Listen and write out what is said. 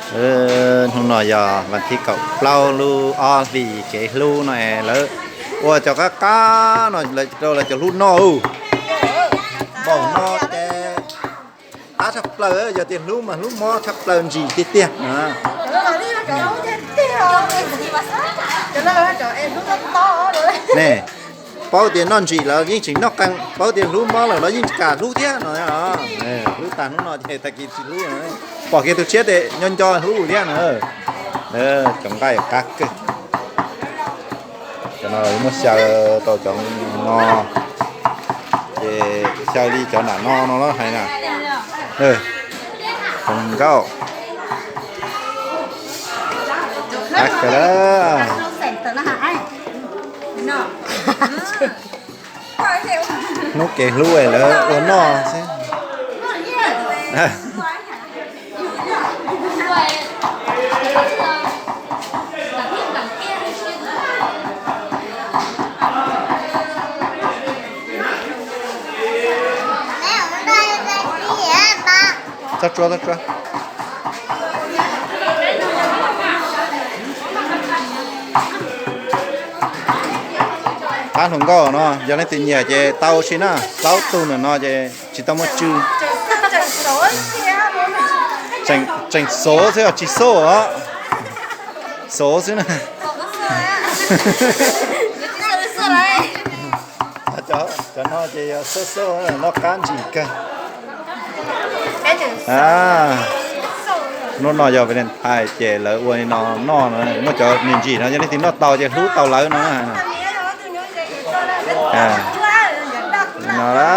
Hnub no yog vas thib kaum plaub lub ob hlis kev hlub no es lawv ua cov qab qab no rau lawv cov hlub noj. Npaum no ces qab tshaj plaws, yog tias hlub mas hlub mob tshaj plaws ntsim tiag tiag. Ne, paub tias noj ntsim lawv yeej tseem noj qee, paub tias hlub mob lawm los yeej kam hlub thiab no. Hlub tag hnub no ces tag kis tsis hlub. Pom kiag tus tshiab ces nco nco hlub thiab no. Cov nqaij qab kawg. Cov no muab xyaw rau cov no, ces xyaw li cov nram no no los hais na. Zoo nkauj. Qab kawg lawm. Hnub kev hlub lawv ua noj xwb. Txhob tsuab, txhob tsuab. Qab hluas nkauj no yog leej twg nyiam ces tau ua si na, plaub tug ntawm no ces tsis tau muaj tswv. Tseem xov xwb os, tsis xauj os. Xov xwb na. Cov no ces yog xauj xauj, noj qab ntsim kawg. Hnub no yog Valentine ces lawv ua li no noj no, muaj cov me ntsis no yog leej twg noj tau ces hlub tau lawv no. No a.